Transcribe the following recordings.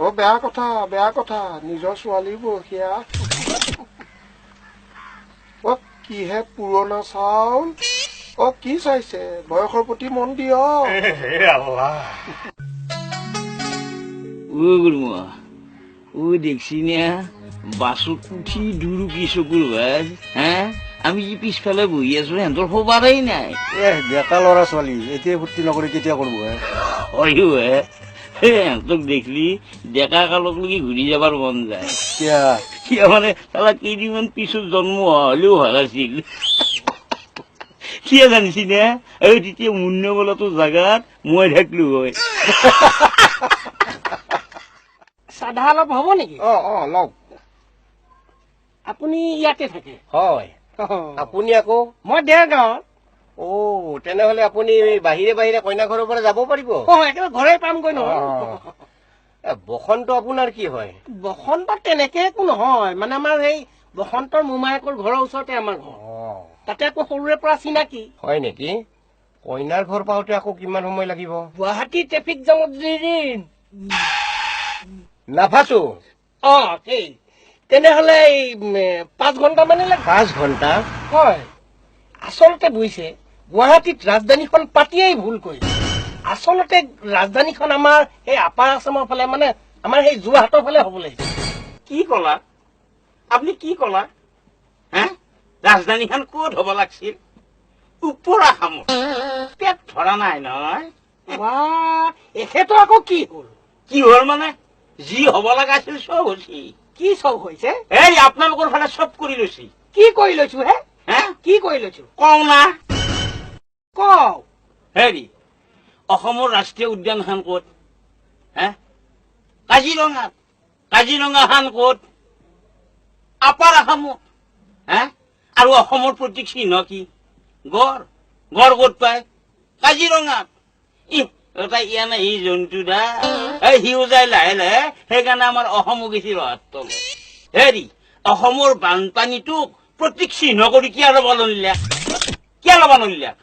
অ বেয়া কথা, বেয়া কথা, নিজৰ ছোৱালী বয়সীয়া। অ কিহে পুৰণা চাউল। অ কি চাইছে, বয়সৰ প্ৰতি মন দিয়ক। ও দেখছি না বাছত উঠি দূৰ কি চকুৰ ভাজ। হা, আমি যে পিছফালে বহি আছো সিহঁতৰ খবৰেই নাই। এ ডেকা ল'ৰা ছোৱালী এতিয়া ফূৰ্তি নকৰি কেতিয়া কৰিব হে? হয়ো হে, সিহঁতক দেখলি ডেকা কালক লগি ঘূৰি যাবাৰ মন যায়। কিয়া? কিয় মানে তালা কেইদিনমান পিছত জন্ম হোৱা হ'লেও ভাল আছিল। কিয় জানিছি নে, এই তেতিয়া মুন্ন বোলাটো জাগাত মই থাকিলো হয়। চাধা অলপ হ'ব নেকি? অ অ লওক। আপুনি ইয়াতে থাকে? হয়। আপুনি আকৌ? মই দেৰগাঁৱত। অ তেনেহলে আপুনি বাহিৰে বাহিৰে কইনা ঘৰৰ পৰা যাব পাৰিব। অ একেবাৰে ঘৰে পামগৈ নহয়। বসন্ত আপোনাৰ কি হয়? বসন্ত তেনেকে একো নহয়, মানে আমাৰ সেই বসন্তৰ মোমায়েকৰ ঘৰৰ ওচৰতে আমাৰ ঘৰ। তাতে আকৌ সৰুৰে পৰা চিনাকি। হয় নেকি? কইনাৰ ঘৰ পাওঁতে আকৌ কিমান সময় লাগিব? গুৱাহাটী ট্ৰেফিক জামত দুদিন নাফাচো। অ সেই তেনেহলে 5 ঘণ্টা মানে লাগে। 5 ঘণ্টা? হয়। আচলতে বুজিছে, গুৱাহাটীত ৰাজধানীখন পাতিয়েই ভুল কৰিছে। আচলতে ৰাজধানীখন আমাৰ সেই আপাৰ আছামৰ ফালে, মানে আমাৰ সেই যোৰহাটৰ ফালে হ'ব লাগিছে। কি কলা আপুনি, কি কলা? হে, ৰাজধানীখন ক'ত হ'ব লাগছিল? ওপৰ আসামত। পেট ধৰা নাই নহয়। এখেতৰ আকৌ কি হ'ল? কি হ'ল মানে যি হ'ব লগা আছিল চব হৈছে। কি চব হৈছে? এই আপোনালোকৰ ফালে চব কৰি লৈছি। কি কৰি লৈছো হে? হে, কি কৰি লৈছো? কওঁ না। কওঁ। হেৰি, অসমৰ ৰাষ্ট্ৰীয় উদ্যানখন ক'ত? হে, কাজিৰঙাত। কাজিৰঙাখন ক'ত? আপাৰ আসামত। হে, আৰু অসমৰ প্ৰতীক চিহ্ন কি? গড়। গড় ক'ত পায়? কাজিৰঙাত। ই এটা ইয়ানে সি জন্তু দা, এই সিও যায় লাহে লাহে, সেইকাৰণে আমাৰ অসমো গেছি ৰহাৰ তলত। হেৰি, অসমৰ বানপানীটোক প্ৰতীক চিহ্ন কৰি কিয় ল'ব নলিলাক? কিয় ল'ব নলিলাক?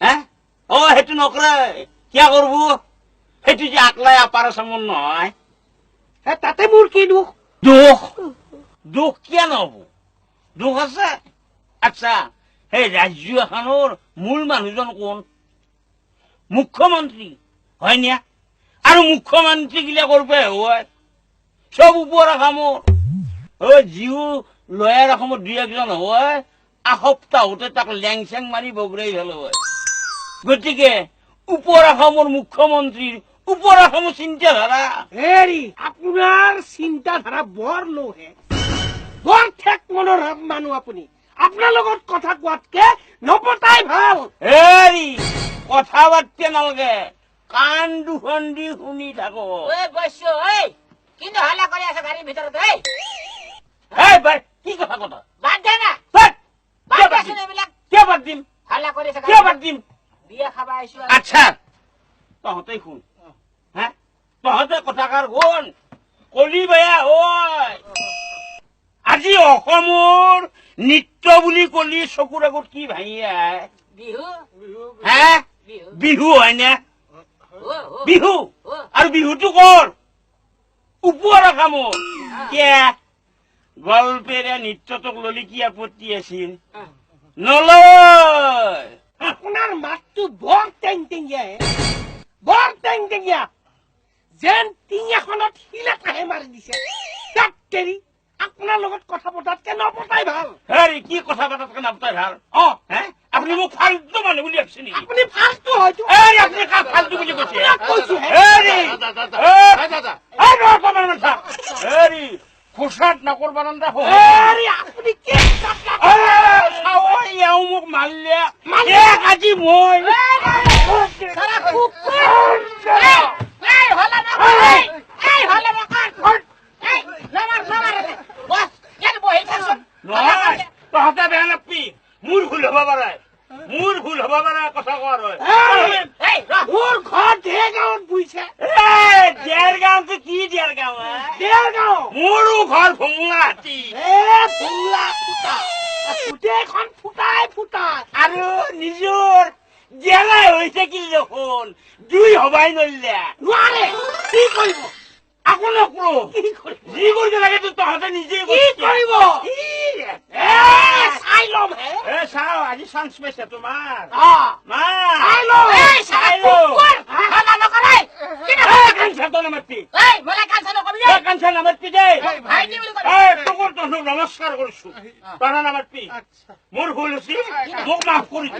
হে, অ সেইটো নকৰে, কিয় কৰব? সেইটো যে আকলাই আপাৰ আছামৰ নহয়। তাতে মোৰ কি দুখ? দুখ দুখ কিয় নহ'ব? দুখ আছে। আচ্ছা, সেই ৰাজ্য এখনৰ মূল মানুহজন কোন? মুখ্যমন্ত্ৰী হয় নে? আৰু মুখ্যমন্ত্ৰী গিলা কৰবে হয় চব ওপৰ আসামৰ। অ যিও লয়াৰ অসমত দুই একজন হয়, এসপ্তাহতে তাক লেং চেং মাৰি বগৰাই ফেলো হয়। গতিকে ওপৰ অসমৰ মুখ্যমন্ত্ৰীৰ ওপৰ অসমৰ চিন্তাধাৰা। হেৰি, আপোনাৰ চিন্তাধাৰা বৰ লৌহে, বৰ ঠেক মনৰ মানুহ আপুনি। আপোনাৰ লগত কথা কোৱাতকে নপতাই ভাল। হেৰি, কথা পাতিতে নালাগে, কাণ দুখন দি শুনি থাকো। কি কথা কথা? কিয় বাদ দিম? কিয় বাদ দিম? আচ্ছা তহঁতে শুন, হা, তহঁতে কথাকাৰ শুন। কলি বেয়া হয়। আজি অসমৰ নৃত্য বুলি কলি চকুৰ আগত কি ভাঙি আহে? বিহু। হে, বিহু হয় নে? বিহু। আৰু বিহুটো কৰ? ওপৰ আসামৰ। কিয় গল্পেৰে নৃত্যটোক ললি কি আপত্তি আছিল? নলয়। আপোনাৰ মাতটো বৰ টেংটেঙীয়া, বৰ টেংটেঙীয়া, যেন টিং এখনত শিল এটাহে মাৰি দিছে। তেৰি, আপোনাৰ লগত কথা পতাতকে নপতাই ভাল। হেৰি, কি কথা পতাতকে নপতাই ভাল? অ হে, আপুনি মোক ফাল্টু মানুহ বুলি ভাবছে নেকি? আপুনি ফাল্টু হয়তো। এই আপুনি কাক ফাল্টু বুলি কৈছে? কৈছো। হেৰি, হেৰি, খোচাত নকৰবা বাৰান্দা। হেৰি, আপুনি কি? এওঁ মোক মাৰিলে আজি মই। নহয়, তহঁতে বেয়া নাপবি, মোৰ ভুল হ'ব পাৰে, মোৰ ভুল হ'ব পাৰে কথা কোৱাৰ হয়। মোৰ ঘৰ দেৰগাঁৱত বুজিছে। দেৰগাঁৱটো কি দেৰগাঁও? দেৰগাঁও। মোৰো ঘৰ ভোমোলাহাটী। এ ভোমোলা ফুটা, গোটেইখন ফুটাই ফুটাই। আৰু নিজৰ জেৰাই হৈ থাকিল দেখোন, দুই হবাই নৰিলে। নোৱাৰে, কি কৰিব? আকৌ নকৰো। কি কৰিব? যি কৰিব লাগে তহঁতে নিজে। কি কৰিব? এ চাই ল'ম হে। এ চাও, আজি চান্স পাইছে তোমাৰ। মা। চাই ল'ম। এই, চাই ল'ম। হাল্লা নকৰে। এই, কাঞ্চা, তই নামাতবি। এই, মোলে কাঞ্চা নকবি। এই, কাঞ্চা, নামাতবি দেই। ভাইটি বুলি কবি। এই, তোকৰ তহঁতক নমস্কাৰ কৰিছো, তই নামাতবি। মোৰ ভুল হৈছিল, মোক মাফ কৰি দে।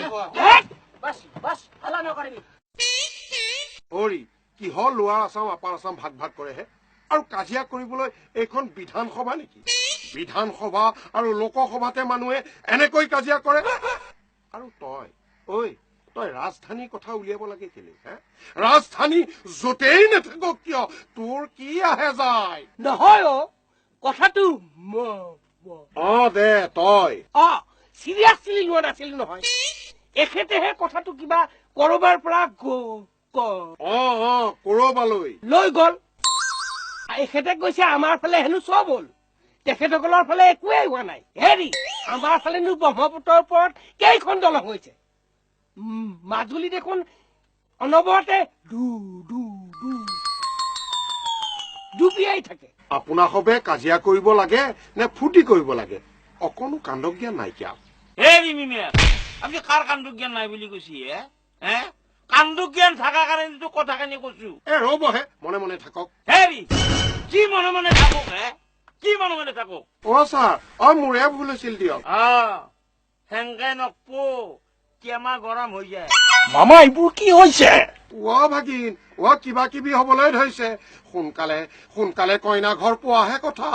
বাছ বাছ, হাল্লা নকৰিবি। অৰি, কিহৰ লোৱাৰ আছাম আপাৰ আছাম ভাগ ভাগ কৰেহে? আৰু কাজিয়া কৰিবলৈ এইখন বিধানসভা নেকি? বিধানসভা আৰু লোকসভাতে মানুহে এনেকৈ কাজিয়া কৰে? আৰু তই, ঐ তই ৰাজধানীৰ কথা উলিয়াব লাগে কেলে হে? ৰাজধানী য'তেই নাথাকক কিয়, তোৰ কি আহে যায়? নহয় অ, কথাটো অ দে তই। অ, চিৰিয়াছলি লোৱা নাছিলো নহয়। এখেতেহে কথাটো কিবা কৰবাৰ পৰা অ অ কৰবালৈ লৈ গ'ল। এখেতে কৈছে আমাৰ ফালে হেনো চব হ'ল, তেখেতসকলৰ ফালে একোৱেই হোৱা নাই। হেৰি, আমাৰ ফালেনো ব্ৰহ্মপুত্ৰৰ ওপৰত কেইখন দলং হৈছে? মাজুলী দেখোন অনবৰতে দু দু দু ডুবিয়াই থাকে। আপোনাসবে কাজিয়া কৰিব লাগে নে ফূৰ্তি কৰিব লাগে, অকণো কাণ্ডজ্ঞান নাইকিয়া। হে মিমিয়া, আপুনি কাৰ কাণ্ডজ্ঞান নাই বুলি কৈছে হে? হে, কাণ্ডজ্ঞান থকা কাৰণেতো কথাখিনি কৈছো। এ ৰ'বহে, মনে মনে থাকক। হেৰি, কি মনে মনে থাকক হে? কি মনে মনে থাকক? অ ছাৰ, অ মোৰে ভুল হৈছিল দিয়ক। অ, সেনকে নকবো, কেমা গৰম হৈ যায়। মামা, এইবোৰ কি হৈছে? অ ভাগিন, অ কিবা কিবি হবলৈ ধৰিছে। সোনকালে সোনকালে কইনা ঘৰ পোৱাহে কথা।